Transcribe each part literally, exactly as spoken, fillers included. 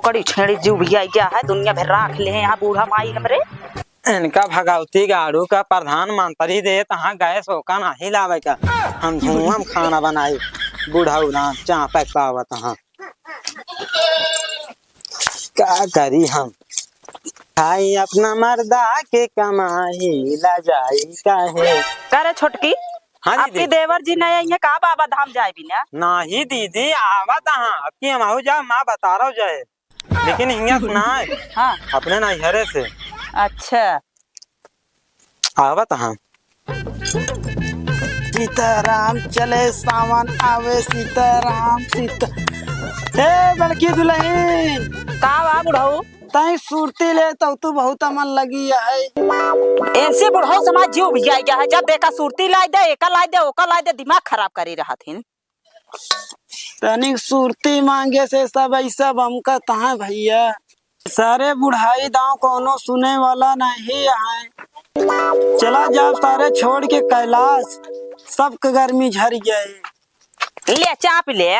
बड़ी छेड़ी जीव भैया क्या है, दुनिया भर राख ले हैं यहाँ बूढ़ा माई हमरे। इनका भगवती गाड़ू का प्रधानमंत्री दे तहाँ गैस ओका नाही लावे का, हम धुआं में खाना बनाई। बूढ़ा उरान चापक पावत हाँ। का करी हम? खाई अपना मर्दा के कमाई, ला जाई काहे? का रे छोटकी? हाँ आपकी दीदी। देवर जी नहीं आई है का बाबा धाम जाए बिना? नाही दीदी, आवत हाँ, अब की हम आऊ जा, माँ बता रहा जाए, लेकिन हियाँ से ना आए, हाँ। अपने नैहरे से। अच्छा। आवत हाँ। सीताराम चले सावन आवे, सीताराम सीता। हे बड़की दुलही। का बा बुढ़ऊ? तई सुरती ले तो तू बहुत मन लगी है। ऐसे बुढ़ऊ समाज जीव भी आई गया है, जब देखा सुरती लाई दे, एका लाई दे, ओका लाई दे, दिमाग खराब करी रहत हिन। तनिक सुरती मांगे से सब ऐसा बमकत हैं भैया। सारे बुढ़ाई दांव कौनो सुने वाला नहीं है। चला जाब सारे छोड़ के कैलाश, सबके गर्मी झर गए। ले चाप ले।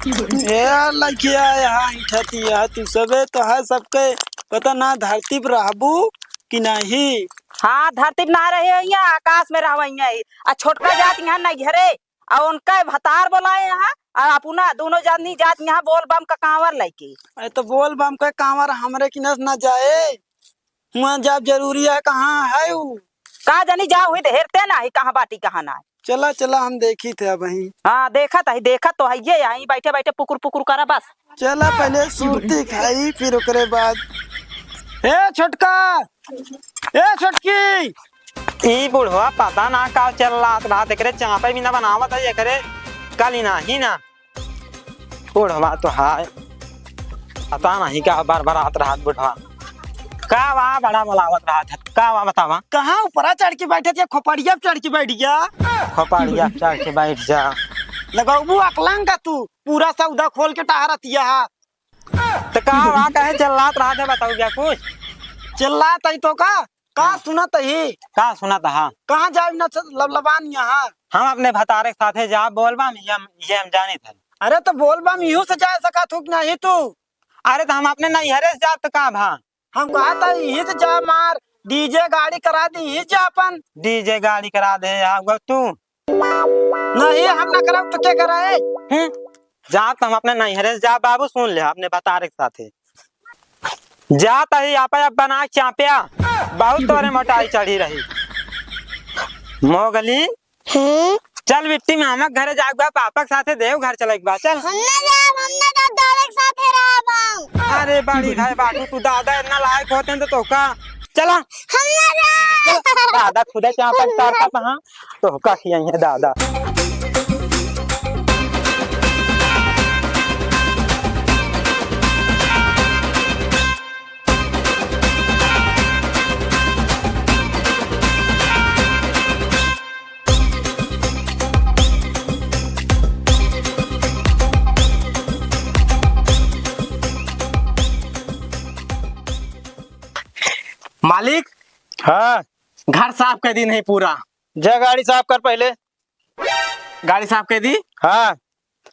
ए लड़किया, यहाँ इठती है तू सबे तो है सबके पता ना धरती पर रहबू कि नहीं। हाँ, धरती पर ना रहे, यहाँ आकाश में रहवैया। आ छोटका जात यहाँ नहीं घरे, आ उनका भतार बोलाए यहाँ, आ अपना दोनों जानी जात यहाँ बोल बम का कांवर लेके। अरे तो बोल बम का कांवर हमरे किनस ना जाए, हुआ जाब जरूरी है, कहाँ है उ? का जानी जा हुई तो हेरते ना है, कहाँ बाटी कहाँ ना है। चला चला हम देखी थे अब वहीं। हाँ देखत है, देखत तो है ये, यहीं बैठे बैठे पुकुर पुकुर करा बस। चला पहले सुरती खाई फिर ओकरे बाद। ए छोटका, ए छोटकी। ई बुढ़वा पता ना का चल रहा था, एकरे चापे भी ना बनावत है, एकरे कल ही ना ही ना। बुढ़वा तो हाय, पता नहीं का बरबरात रहत बुढ़वा। का वा बड़ा मलावत रहत है, का वा बतावा? कहाँ ऊपरा चढ़ के बैठे थे, खोपड़िया पे चढ़ के बैठ गया। खोपड़िया पे चढ़ के बैठ जा। लगौबू अकलंग का तू, पूरा सौदा खोल के टहरत यहा। तो का वा कहे चिल्लात रहत है, बताऊ क्या कुछ? चिल्लात है तो का? का हाँ। सुनत ही? का सुनत हा? कहाँ जाए न लबलबान यहाँ? हम अपने भतारे के साथे जा बोलबम, ये हम, ये हम जानित है। अरे तो बोलबम इहू से जाए सकत हूँ कि नहीं तू? अरे तो हम अपने नैहरे से जात तो का भा? हम कहा था यहीं से जा मार, डीजे गाड़ी करा दी, यहीं जा अपन। डीजे गाड़ी करा दे, आऊगा तू। नहीं, हम ना करब तो के करे? हम्म, जा त हम अपने नैहरे से जा बाबू, सुन ले अपने भतारे के साथे। जा तही आपा अब बना चाप्या, बहुत तोरे मोटाई चढ़ी रही। मोगली, हम्म? चल बिट्टी मामा के घरे जाए के बा, पापा के साथे देव घर चले के बा, चल। हम ना जाब, हम ना जाब, दादा के साथे रहब हम। अरे बड़ी भाई बाटू, तू दादा इतना लायक होते हैं तो तोका चला। हम ना जाब। चल, दादा खुदे चापक तार का पहा, तोका खियाइए दादा। मालिक। हाँ। घर साफ कर दी नहीं पूरा। जा गाड़ी साफ कर पहले। गाड़ी साफ कर दी? हाँ,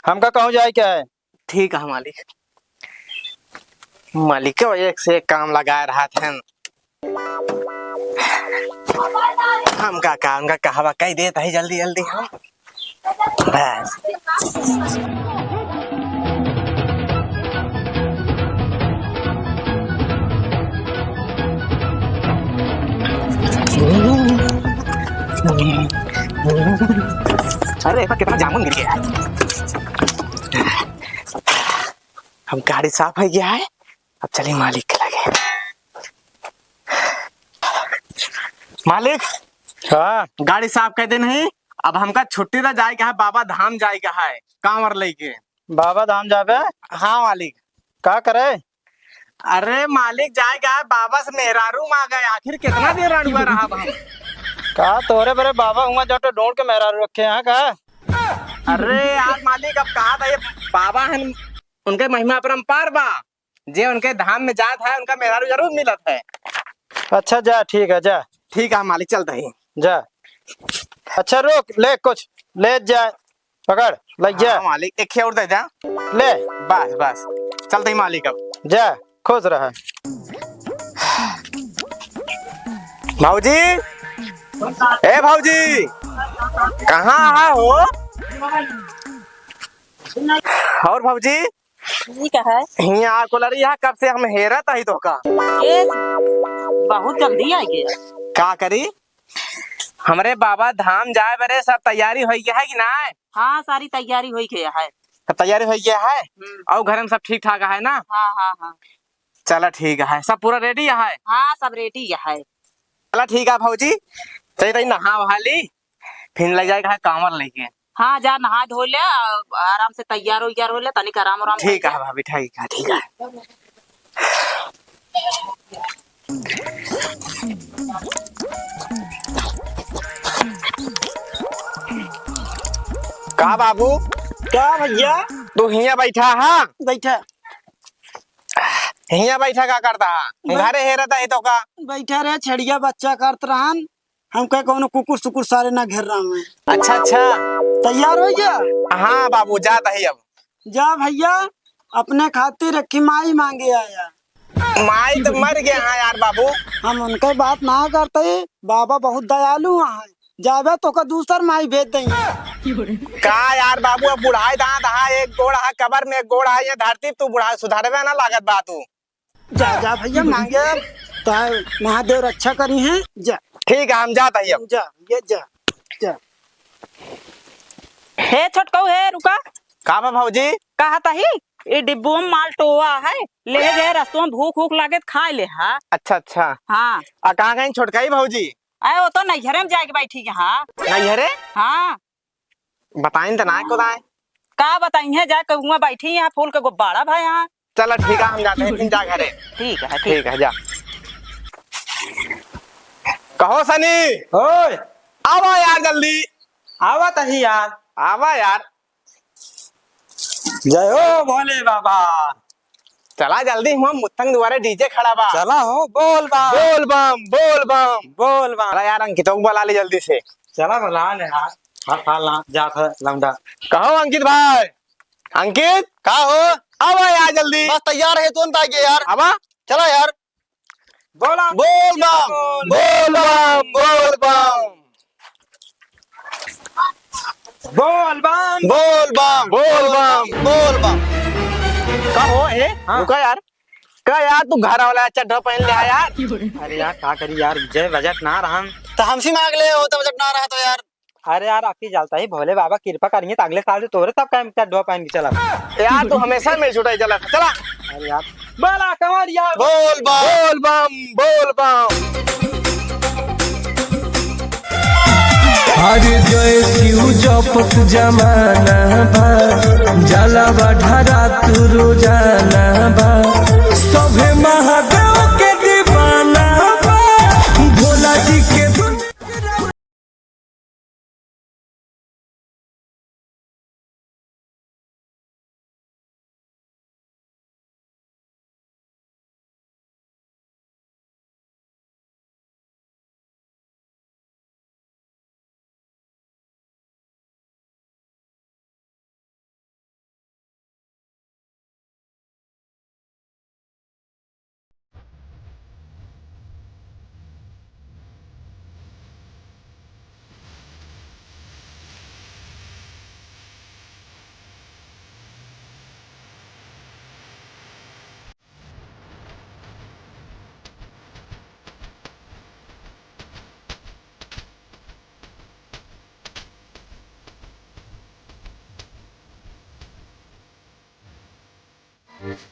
हमका कहूँ जाए क्या है? ठीक है मालिक। मालिक के वजह से काम लगाए रहत हैं। हमका का, हमका कहवा कह देत है जल्दी जल्दी हम। बस। अरे, एपर कितना जामुन गिर गया है। अब गाड़ी साफ हो गया है, अब चली मालिक के लगे। मालिक, हाँ। गाड़ी साफ कर दे नहीं, अब हमका छुट्टी दा जाए के है, बाबा धाम जाए के है, कांवर लेके। बाबा धाम जाबे? हाँ मालिक। का करे? अरे मालिक, जाए का है, बाबा से मेहरारू मांगे, आखिर कितना दिन रणुआ रहब हम? का तोरे बरे बाबा हुआ जो तो ढूंढ के मेहरारू रखे हैं का? अरे यार मालिक, अब कहा था ये बाबा हैं, उनके महिमा अपरंपार बा, जे उनके धाम में जात है उनका मेहरारू जरूर मिलत है। अच्छा जा, ठीक है जा। ठीक है मालिक, चलते ही। जा। अच्छा रुक, ले कुछ ले जा। पकड़, लग जा। हाँ, मालिक, एक और दे जा। ले। बस, बस। चलत ही मालिक अब। जा, खुश रह। भौजी, ए भौजी, कहाँ आहा हो? और भौजी? ठीक है। हियाँ आ कुलरी, यहाँ कब से हम हेरत ही तोहका। ए, बहुत जल्दी आ गया। का करी, हमरे बाबा धाम जाए बरे सब तैयारी होइ गया है कि नाय? हाँ, सारी तैयारी होइ गया है। सब तैयारी होइ गया है? हम्म। और घर में सब ठीक ठाक है ना? हाँ, हाँ, हाँ। चला ठीक है, सब पूरा ready है? हाँ, सब ready है। चला ठीक है भौजी, चली तई नहा वहा ली, फिर लइ जाएक है कांवर लेके। हाँ, जा नहा धो ले, आ-, आराम से तैयार उयार हो ले, तनिक आराम आराम ठीक है भाभी, ठीक है, ठीक है। का बाबू? का भैया? तू हियाँ बैठा हा? बैठा। हियाँ बैठा का करता हा? बै- घरे हेरत ही तोहका। बैठा रहे, छेड़िया बच्चा करत रहन। हम कहे कौनो कुकुर सुकुर सारे ना घेर रहा हूँ। अच्छा, अच्छा। तैयार होइ गया? हाँ बाबू, जात ही अब। जा भैया, अपने खातिर रखी माई मांगे आया। माई तो मर गया है यार बाबू। हम उनके बात ना करते, बाबा बहुत दयालु हैं। जाबे तोहका दूसर माई भेज देंगे। का यार बाबू, अब बुढ़ाई दांत हा, एक गोड़ हा कबर में, एक गोड़ हा ये धरती, तू बुढ़ाई सुधरबे ना लागत बा तू। जा, जा भैया, मांगे अब, तो महादेव रक्षा करी हैं, जा। ठीक है, हम जात ही अब। जा, ये जा, जा। हे छोटकऊ, हे रुका। का बा भौजी? कहत ही, ई डिब्बो में माल टोवा है, ले गए रस्तों में भूख ऊख लागे त खाए ले हा। अच्छा, अच्छा। हाँ। आ कहाँ गई छोटकई भौजी? अरे वो तो नैहरे में जाके बैठी है, हाँ। नैहरे? हाँ। बताइन त ना को दाए। का बताई है, जाके हुआं बैठी यहाँ फूल के गुब्बारा भा यहाँ। चला ठीक है, हम जाते हैं, फिर जा घरे। ठीक है, ठीक। ठीक है, जा। कहो सनी। ओए। आवा यार जल्दी। आवत ही यार। आवा यार। जय हो भोले बाबा। चला जल्दी, हुआं मुत्तंग दुआरे DJ खड़ा बा। चला हो, बोल बम। बोल बम, बोल बम। बोल बम। अरे यार, अंकितो को बुला ले जल्दी से। चला बुला ले यार, हर साल ना जात है लौंडा। कहो अंकित भाई। अंकित, का हो? आवा यार जल्दी। बस तैयार है, तुरंत आ गए यार। आवा। चला यार। बोला। बोल बम, बोल बम, बोल बम। बोल बम। बोल बम, बोल बम, बोल बम। का हो, ए? हाँ। रुका यार। का यार, तू घर वाला चड्ढा पहन ले हा यार? अरे यार, का करी यार, जय बजट ना रहन। तो हमसे मांग ले हो, तो बजट ना रहा तो यार। अरे यार, आपकी जलता ही भोले बाबा कृपा करिहैं तो अगले साल से तोरे सब काम चड्ढा पहन के चला। यार, तू हमेशा में छुटाई चला, चला। अरे यार, बोला कंवरिया। बोल बम। बोल बम, बोल बम। अरे जय शिव जपत जमाना बा, जलवा ढारत रोजाना बा, सभे महादेव के दीवाना बा, भोला जी के दुनिया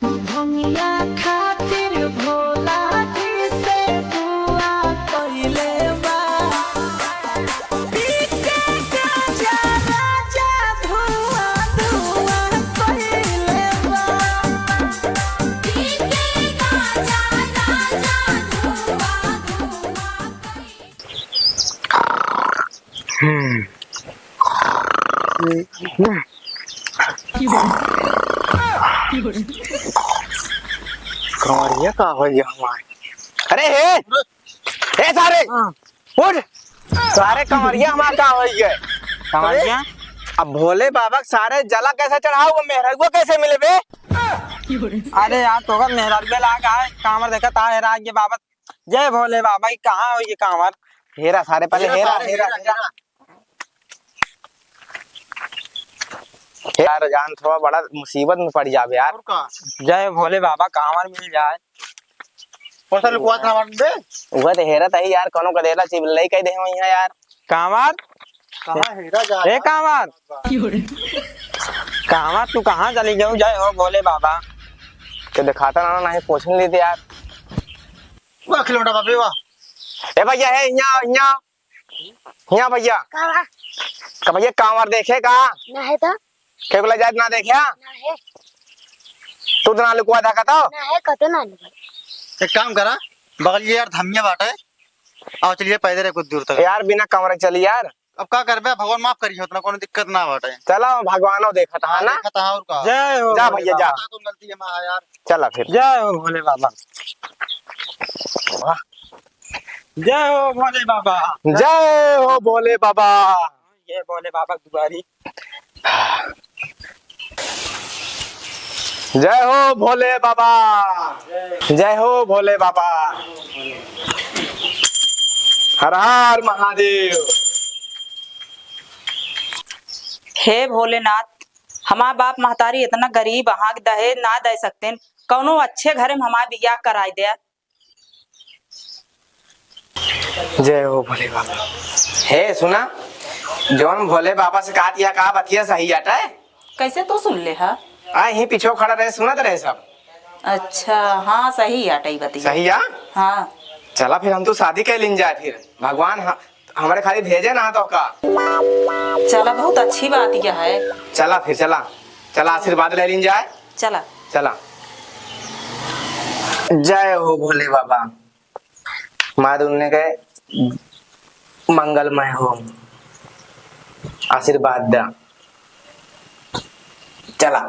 भंगिया खातिर भोला जी से दुआ कइले बा। पी के गांजा राजा धुआं धुआं कइले बा। पी के गांजा राजा धुआं धुआं कइले बा। हम्म। कंवरिया का होइ गया हमार? अरे हे, हे सारे, हाँ। उठ। सारे कंवरिया हमार का होइ गए? कंवरिया? अब भोले बाबा के सारे जला कैसे चढ़ाऊ, मेहरगुआ कैसे मिले बे? अरे यार, तोहर मेहरारू बे लाग आए, कांवर देखत आ, हेरा गए बाबा। जय भोले बाबा, ई कहाँ हो ये कांवर? हेरा सारे पहले, हेरा, हेरा, हेरा, हेरा, हेरा। हेरा। यार जान, थोड़ा बड़ा मुसीबत में पड़ जाबे यार। और का? जय भोले बाबा, कांवर मिल जाए। कौन सा लुकवा था हमारे बे? उहे तो हेरत ही यार, कोनो गदेला चिल्लई कह दे हो यहाँ यार। कांवर? कहाँ हेरा जा ए रहा? कांवर? कांवर, तू कहाँ चली जाऊ? जय हो भोले बाबा। तो दिखाता ना, नहीं पूछ नहीं लेते यार। वाह खिलौना बाबे वाह। ए भैया, है यहाँ, यहाँ, यहाँ भैया। का बा? का भैया, कांवर देखे का? ना है तो। केहू ला जात ना देखे? ना है। तू तो ना लुकवा देखा तो? ना है, कतो ना लुकवा। एक काम करा, बगल ये यार धमिया बाटे, आओ चलिए पैदल है कुछ दूर तक। यार बिना कांवर के चली यार। अब का करबे, भगवान माफ करियो, उतना कोनो दिक्कत ना बाटे। चला भगवानो देखत हा हाँ, ना। देखत हा और का। जय हो जा भोले भैया, जा। बाबा। कौन गलती है माँ यार। चला फिर। जय हो भोले बाबा। वाह। जय हो भोले बाबा। जय हो भोले बाबा। ये भोले बाबा की दुआरी। जय हो भोले बाबा। जय हो भोले बाबा। हर हर महादेव। हे भोलेनाथ, हमार बाप महतारी इतना गरीब, अहाँ के दहेज ना दे सकतेन, कौनो अच्छे घरे में हमार बियाह कराई दे। जय हो भोले बाबा। हे सुना, जौन भोले बाबा से कहत या का बतिया सही आटे? कैसे तू सुन ले हा? आ, यहीं पीछे खड़ा रहे, सुनत रहे सब। अच्छा, हाँ, सही आटे ई बतिया। सही आ? हाँ। चला फिर हम तो शादी कर लीन जाए फिर। भगवान ह-, हमरे खाली भेजे ना तो का। चला, बहुत अच्छी बात यह है। चला फिर, चला। चला, आशीर्वाद ले लीन जाए। चला। चला। जय हो भोले बाबा। माँ दुनिया के मंगलमय हो, आशीर्वाद दा। चला।